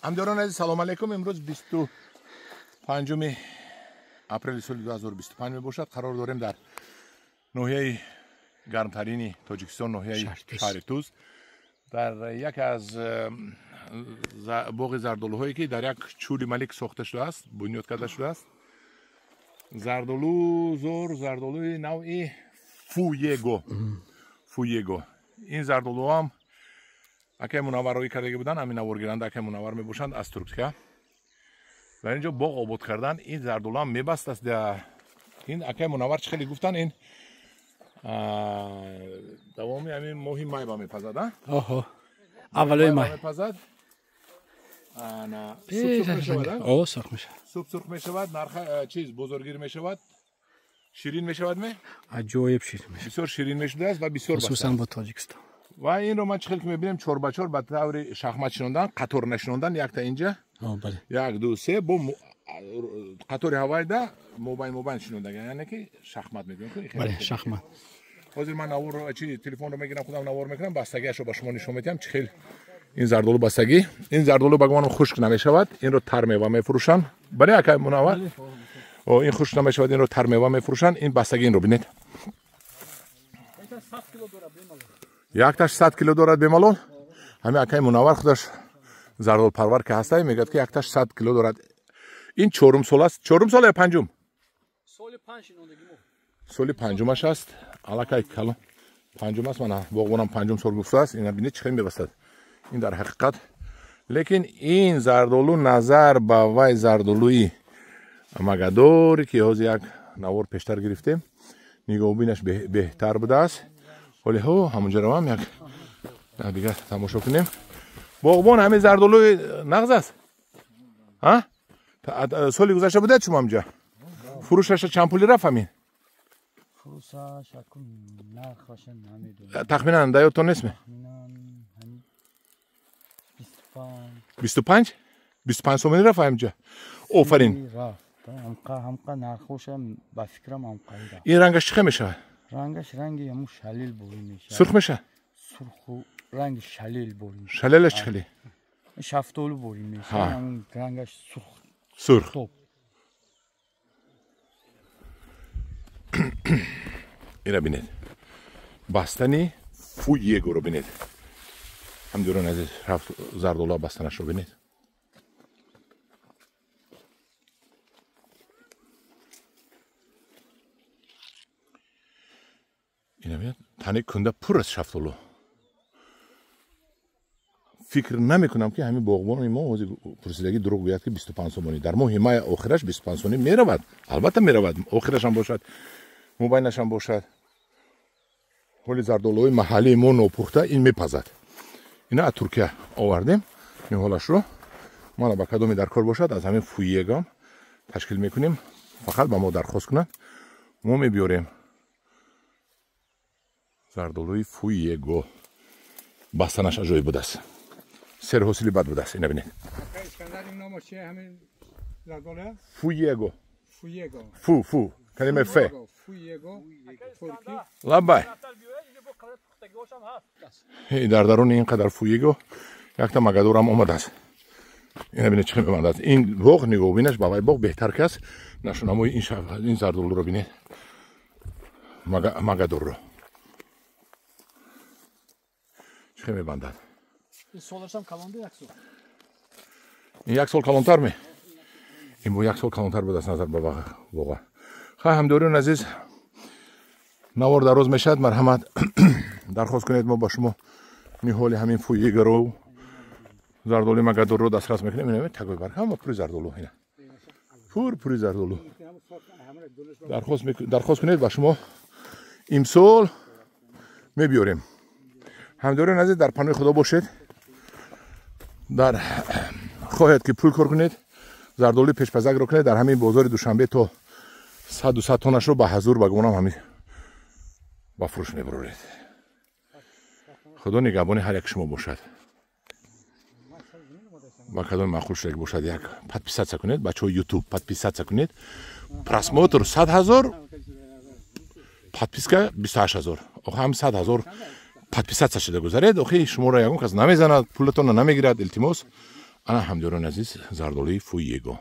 Ҳамдиёрони азиз, салом алейкум. Имрӯз 25 апрели соли 2025 мебошад. Қарор дорем дар ноҳияи гармтарини Тоҷикистон, ноҳияи шаҳри Туз, дар яке аз боғи зардолуҳое ки дар як чӯли малик сохта шудааст, бунёд карда шудааст. Зардолу зор, зардолуи навъи Фуего. Фуего. Ин зардолуҳам акай Мунаввар роӣ кардаги буданд, ҳамин наворгиранда акай Мунаввар мебошанд аз Туркия. Дар инҷо боғ обод кардан, ин зардолуҳам мебаст аст. Ин акай Мунаввар чӣ хеле гуфтанд, ин давоми ҳамин моҳи май ба мепазад, а? Оҳо. Аввалои май. Мепазад. Ана суб сурх мешавад, а? О, сурх мешавад. Суб сурх мешавад, нарха чиз бозоргир мешавад. Ширин мешавад ме? Аҷоиб ширин мешавад. Бисёр ширин мешудааст ва бисёр баста. Хусусан бо Тоҷикистон. Ва инро ман чӣ хел ки мебинем, чор ба чор ба таври шахмат шинондан, қатор нашинондан, якта инҷа. О, бале. Як, ду, се, бо қатори ҳавайда мобайн мобайн шинондан, яъне ки шахмат мегӯем. Бале, шахмат. Ҳозир ман наворро, чи телефонро мегирам, худам навор мекунам, бастагиашро ба шумо нишон медиҳам, чӣ хел ин зардолу бастагӣ. Ин зардолу ба гумонам хушк намешавад, инро тар мева мефурӯшанд. Бале, акай Мунаввар? О, ин хушк намешавад, инро тар мева мефурӯшанд. Ин бастагӣ инро бинед. Якташ 100 кило дорад бемалол. Ҳамин акай Мунаввар худаш зардолпарвар ки ҳастай, мегӯяд ки якташ 100 кило дорад. Ин чорум сол аст. Чорум сол ё панҷум? Соли панҷ шинондагӣ мо. Соли панҷумаш аст. Аллакай калон панҷум аст. Мана боғбонам панҷум сол гуфтааст. Ина бинед чӣ хел мебастад. Ин дар ҳақиқат. Лекин ин зардолу назар ба вай зардолуи Магадоре ки ҳозир як навор пештар гирифтем, нигоҳубинаш беҳтар будааст. Ҳоле ҳо ҳамонҷо равам як дигар тамошо кунем. Боғбон, ҳамин зардолуи нағз аст? Ҳа? Соли гузашта будед шумо ҳамҷа? Фурӯшаша чанд пули рафт ҳамин? Тахминан да ёдтон нест ме? 25? 25 сомонӣ рафт ҳамҷа? Офарин. Ин рангаш чӣ хел мешавад? Рангаш ранги ҳамун шалил бурӣ мешавад. Сурх мешавад? Сурху ранги шалил бурӣ. Шалилаш чӣ хеле? Шафтолу бурӣ мешавад. Ҳамун рангаш сурх. Сурх. Ира бинед. Бастани Фуегоро бинед. Ҳамдиёрони азиз, рафт зардолуа бастанашро бинед. Ина бинед, тани кунда пур аст шафтолу. Фикр намекунам ки ҳамин боғбони мо ҳозир пурсидагӣ дурӯғ гӯяд ки 25 сомонӣ. Дар моҳи май охираш 25 сомонӣ меравад. Албатта меравад. Охирашам бошад, мобайнашам бошад. Ҳоли зардолуҳои маҳаллии мо нопухта ин мепазад. Ина аз Туркия овардем ниҳолашро. Мана ба кадоме дар кор бошад, аз ҳамин Фуегам ташкил мекунем. Фақат ба мо дархост кунанд, мо мебиёрем. Зардолуи Фуего бастанаш аҷоиб будааст. Серҳосили бад будааст. Ина бинед. Фуего. Фу, фу. Калимаи фе. Лаббай. Дар даруни ин қадар Фуего якта Магадорам омадааст. Ина бинед чӣ хел мебандад. Ин боғ нигоҳубинаш ба вай боғ беҳтар ки аст. Нашунамои ин зардолуро бинед. Магадорро. Чӣ хел мебандад. Ин солашам калонда як сол. Ин як сол калонтар ме? Ин бо як сол калонтар будааст назар ба боға. Хай, ҳамдиёрони азиз, навор дароз мешавад, марҳамат дархост кунед, мо ба шумо ниҳоли ҳамин Фуегоро, зардолуи Магадорро дастрас мекунем. Ина тагои барг ҳама пури зардолу, ина пур пури зардолу. Дархост кунед, ба шумо имсол мебиёрем. Ҳамдиёрони азиз, дар паноҳи Худо бошед. Дар хоҳед ки пул кор кунед, зардолуи пешпазакро кунед, дар ҳамин бозори Душанбе то 100-200 тоннашро ба ҳазур ба гумонам ҳамин ба фурӯш мебароред. Худо нигаҳбони ҳар як шумо бошад. Ба кадоми маъқул шудаги бошад, як подписаться кунед, бачаҳои YouTube подписаться кунед. Просмотр 100 ҳазор, подписка 28 ҳазор. Охи ҳам 100 ҳазор подписаться шуда гузаред, охи шуморо ягон кас намезанад, пулатонро намегирад. Илтимос, Ана, ҳамдиёрони азиз, зардолуи Фуего.